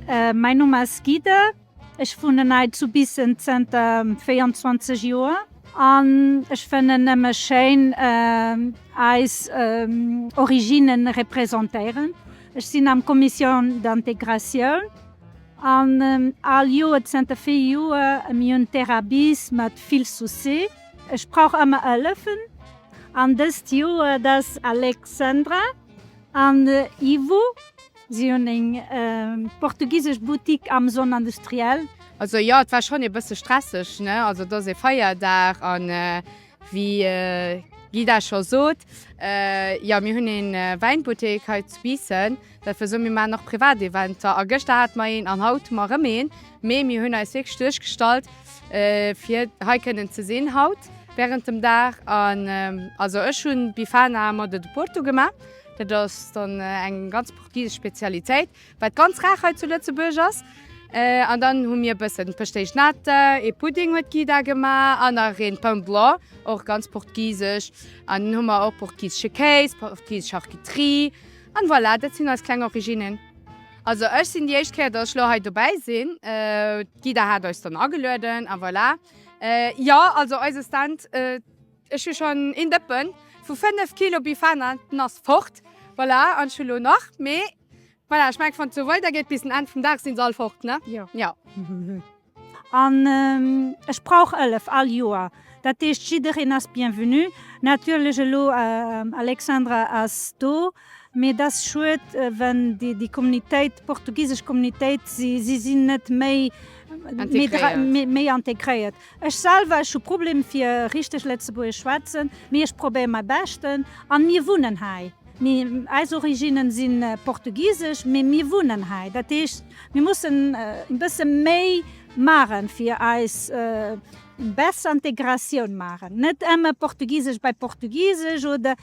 Mäin Numm ass Guide. Ech wunnen hei zu Biissen zënter 24 Joer an ech fënnen nëmme schéin eis Originen representéieren. Ech sinn am Commission d'intégratioun an all Joer zënter vill Joer mir hunn Terra Bis mat vill Souci. Ech brauch ëmmer Hëllefen an dëst Joer dat ass Alexandra an Ivo. Si hunn eng portugisesch Boutique am Zone industrielle. Also jo, et war schonn ee bësse stresseg, ne? Also et ass ee Feierdag an wéi d'Guida scho sot, jo mir hunn ee Wäinbuttek hei zu Biissen, dat wëll soen, mir maachen och privat Eventer a gëschter hate mer een an haut hu mer erëm een, mee mir hunn eis wierklech duerchgestallt fir hei kënnen ze sinn haut wärend dem Dag an also ech hunn Bifana Moda do Porto gemaach. Dat ass dann eng ganz portugisesch Spezialitéit, wat ganz rar hei zu Lëtzebuerg ass. An dann hu mir e bëssen Pastéis de Nata, ee Pudding huet d'Guida gemaach an nach een Pain blanc, och ganz portugisesch. An dann hu mer och portugisesche Kéis, portugisesch Charcuterie. An voilà, dat sinn eis kleng Originen. Also ech sinn déi éischt Kéier, datt ech lo hei dobäi sinn. D'Guida hat eis dann agelueden a voilà. Jo, also eise Stand. Ech hu schon een Dëppen vu 5 Kilo Bifana, den ass fort, voilà, an ech hu lo nach, mee voilà, ech mengen wann et sou weider geet bis den Enn vum Dag sinn se all fort, ne? Jo. Jo. An ech brauch Hëllef all Joer, dat heescht jiddereen ass bienvenu. Natierlech elo Alexandra ass do, mee et ass schued wenn déi Communitéit, portugisesch Communitéit, si sinn net méi méi integréiert. Ech selwer, ech hu Problem fir richteg Lëtzebuergesch schwätzen, mee ech probéier mäi Beschten. An mir wunnen hei. Mir, eis Originnen si portugisesch, mee mir wunnen hei. Dat heescht, mir mussen e bësse méi maachen, fir eis besser Integratioun maachen. Net ëmmer portugisesch bei portugisesch oder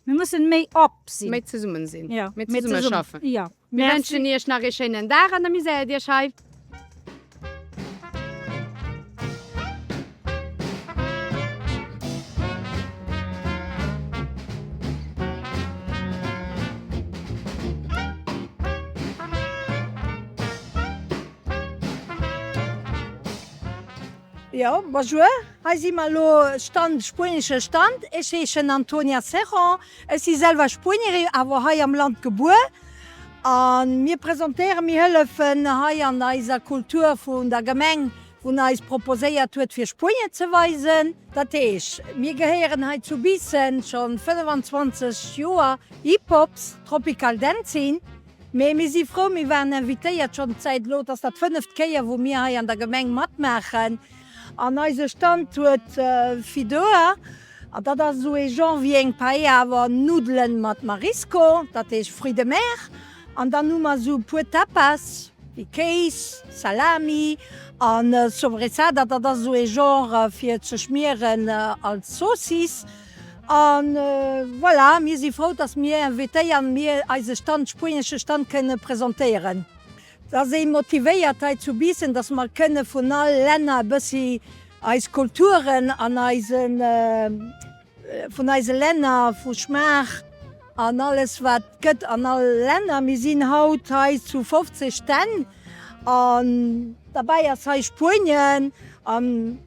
mir mussen méi op sinn. Méi zesummen sinn, méi méi zesumme schaffen. Jo. Mir wënschen iech nach ee schéinen Dag an amuséiert iech hei. Jo, bonjour, hei si mer elo, Stand, spuenesche Stand. Ech heeschen Antonia Serrand, Ech si selwer Spuenierin, awer hei am Land gebuer. A mir presentéieren, mir hëllefen hei an eiser Kultur vun der Gemeng, wou eis proposéiert huet fir Spuenien ze weisen. Dat heesch, mir gehéieren hei zu Biissen scho 25 Joer Hip-Hops, Tropical Dancing. Mee mir si frou, mir waren invitéiert schonn d'Zäit elo, et ass dat fënneft Kéier wou mir hei an der Gemeng matmaachen. An eise Stand huet Fideuà. An dat ass esou ee Genre wéi eng Paella, awer Nuddelen mat Marisco, dat heescht Fruits de mer. An dann hu mer esou e puer Tapas, wéi Kéis, Salami a Sobressada, dat ass esou ee Genre fir ze schmieren als Zoossiss. A voilà, mir si frou, dass mir invitéieren, mir eise Stand, spuenesche Stand kënne presentéieren. Et ass ee motivéiert hei zu Biissen, dass mer kënne vun all Länner e bëssi eis Kulturen an eise vun eise Länner, vu Schmaach an alles wat gëtt an all Länner. Mir sinn haut hei zu 50 Stänn an derbäi ass hei Spuenien an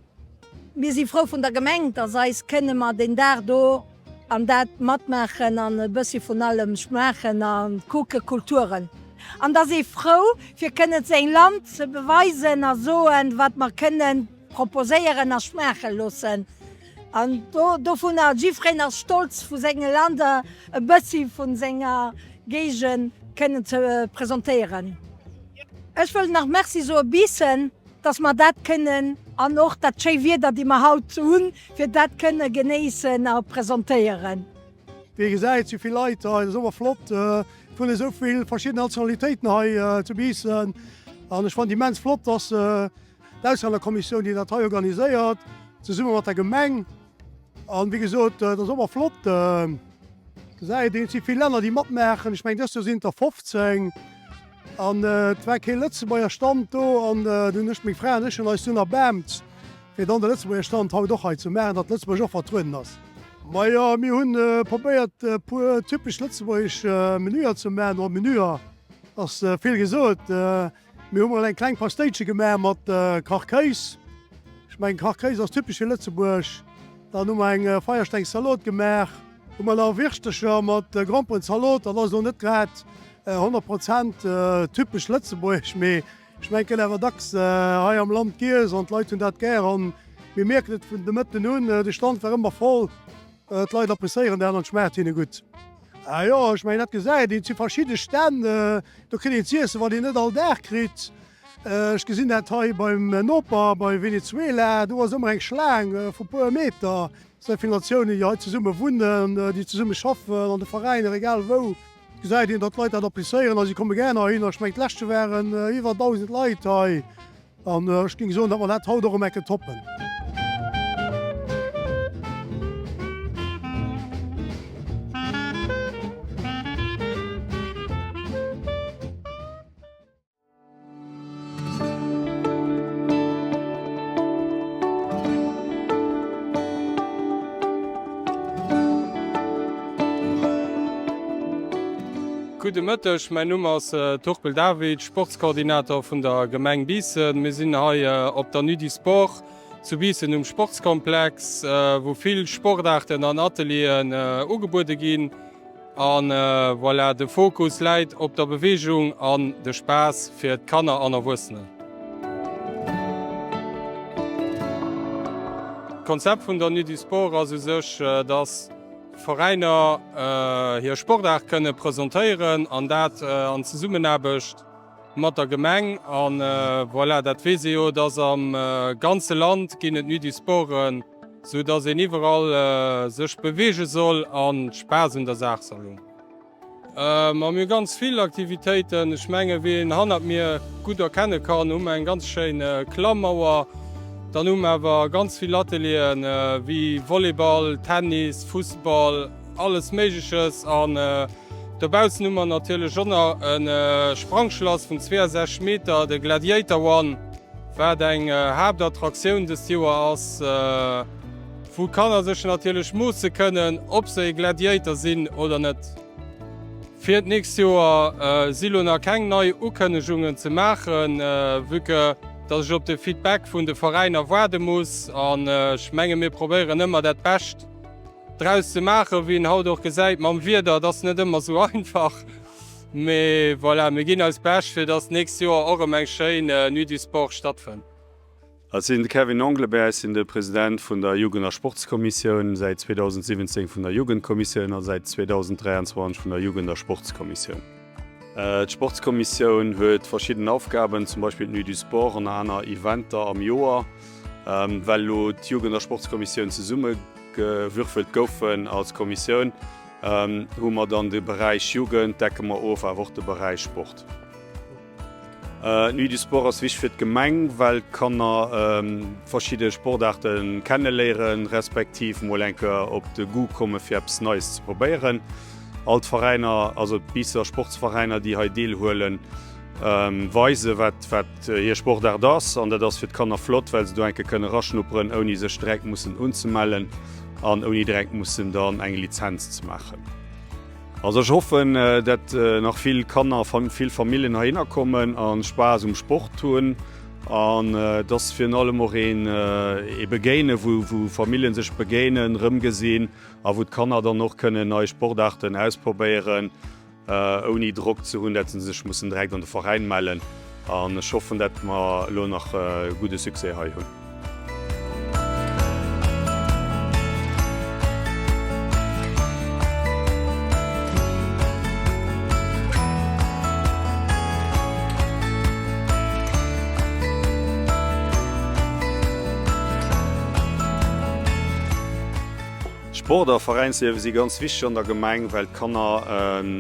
Mir si frou vun der Gemeng, dass eis kënne mer deen Dag do an dat matmaachen an e bëssi vun allem schmaachen a kucke Kulturen. An dass ee frou fir kënnen seng Land ze beweisen a soen, wat mer kënnen proposéieren a schmaache loossen. An do dovunner, jiffreen ass stolz vu senge Land e bëssi vu senger Géigend kënnen ze presentéieren. Ech wëll nach Merci soe Biissen. Dass mer dat kënnen, an och dat schéi Wieder, déi mer haut hunn, fir dat kënne genéissen a presentéieren. Wéi ee gesäit, si vill Leit hei, dat ass ëmmer flott. Et wunnen esou vill verschidden Nationalitéiten hei zu Biissen an ech fannen et immens flott, dass d'Auslännerkommissioun, déi dat hei organiséiert, zesumme mat der Gemeng, an wéi gesot, dat ass ëmmer flott, gesäit een, et si vill Länner, déi matmaachen, ech mengen dëst Joer sinn et der 15. An et war kee Lëtzebuerger Stand do an dunn ech, meng Fra an ech hunn eis dunn erbaarmt, fir dann de Lëtzebuerger Stand haut och hei ze maachen, datt Lëtzebuerg och vertrueden ass. Majo, mir hunn probéiert e puer typesch lëtzebuergesch Menüer ze maachen, oder Menüer ass vill gesot. Mir hu mol eng kleng Pastéitche gemaach mat Kachkéis. Ech mengen Kachkéis ass typesch fir Lëtzebuerg. Dann hu mer eng Feierstengszalot gemaach. Hu mer nach Wirschtercher mat Gromperenzalot. Dat ass elo net grad 100 Prozent typesch lëtzebuergesch, mee ech mengen et gëtt awer dacks hei am Land giess an d'Leit hunn dat gär. An mir mierken et vun de Mëtten un, de Stand war ëmmer voll. D'Leit appréciéieren dat an et schmaacht hinne gutt. Ah jo, ech mengen dat gesäit een. Et si verschidde Stänn, do kritt een z'iessen, wat een net all Dag kritt. Ech gesinn dat hei beim Noper, bei Venezuela, do ass ëmmer eng Schlaang vu puer Meter. Esou vill Natiounen, déi hei zesumme wunnen, déi zesumme schaffen, an de Veräiner, egal wou, gesäit een, datt d'Leit dat appréciéieren a si komme gär heihinner. Ech mengen d'lescht Joer waren iwwer 1.000 Leit hei. An ech géing soen, datt mer dat haut och erëm ecke toppen. Gudde Mëtteg, mäin Numm ass Turpel David, Sportskoordinator vun der Gemeng Biissen. Mir sinn hei op der Nuit du Sport zu Biissen um Sportskomplex, wou vill Sportaarten an Atelieren ugebuede ginn. A voilà, de Fokus läit op der Beweegung an de Spaass fir d'Kanner an Erwuessener. D'Konzept vun der Nuit du Sport ass u sech, dass Veräiner hir Sportaart kënne presentéieren an dat an Zesummenaarbecht mat der Gemeng. An voilà, dat weess ee jo, dass am ganze Land ginn et Nuit du Sporten, sou dass een iwwerall sech beweege soll a Spaass un der Saach soll hunn. Ma mir hu ganz vill Aktivitéiten. Ech menge wéi een hannert mir gutt erkenne kann, hu mer eng ganz schéin Klammauer. Dann hu mer awer ganz vill Atelieren wéi Volleyball, Tennis, Fussball, alles Méigleches. An dobaussen hu mer natierlech och nach e Sprangschlass vun 62 Meter, de Gladiator One, wat eng Haaptattraktioun dëst Joer ass. Wou d'Kanner sech natierlech moosse kënnen, ob se e Gladiator sinn oder net. Fir d'nächst Joer si lo nach keng nei Ukënnegungen ze maachen, vue que dass ech op de Feedback vun de Veräiner waarde muss. An ech menge mir probéieren ëmmer dat Bescht draus ze maachen. Wéi een haut och gesäit mam Wieder, et ass net ëmmer esou einfach. Mee voilà, mir ginn eist Bescht, fir dass d'nächst Joer och erëm eng schéin Nuit du Sport stattfënnt. Ech sinn de Kevin Englebert, ech sinn de President vun der Jugend a Sportskommissioun, säit 2017 vun der Jugendkommissioun a säit 2023 vun der Jugend a Sportskommissioun. D'Sportskommissioun huet verschidden Aufgaben, zum Beispill d'Nuit du Sport an aner Eventer am Joer. Well elo d'Jugend a Sportskommissioun zesummegewürfelt goufen als Kommissioun, hu mer dann de Beräich Jugend, decke mer of, awer och de Beräich Sport. D'Nuit du Sport ass wichteg fir d'Gemeng, well d'Kanner verschidde Sportaarte kenneléieren, respektiv mol eng Kéier op de Goût komme fir eppes Neies ze probéieren. All d'Veräiner, also d'Biisser Sportsveräiner, déi hei deelhuelen, weise wat wat hir Sportaart ass an dat ass fir d'Kanner flott, well se do eng Kéier kënne raschnupperen, ouni sech direkt mussen unzemellen an ouni direkt mussen dann eng Lizenz ze maachen. Also ech hoffen dat nach vill Kanner, vill Familljen heihinner kommen an Spaass um Sport hunn an et ass virun allem och een ee Begéinen, wou wou Familljen sech begéinen, rëmgesinn a wou d'Kanner dann och kënnen nei Sportaarten ausprobéieren ouni Drock ze hunn, dat se sech mussen direkt an de Veräin mellen. An ech hoffen dat mer elo nach e gudde Succès hei hunn. Sport a Veräinsliewe si ganz wichteg an der Gemeng, well d'Kanner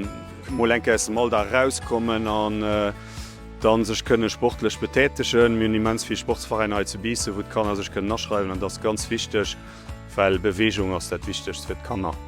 mol eng Kéier aus dem Alldag erauskommen an dann sech kënne sportlech betätegen. Mir hunn immens vill Sportsveräiner hei zu Biissen, wou d'Kanner sech kënnen aschreiwen an dat ass ganz wichteg, well Beweegung ass dat Wichtegst fir d'Kanner.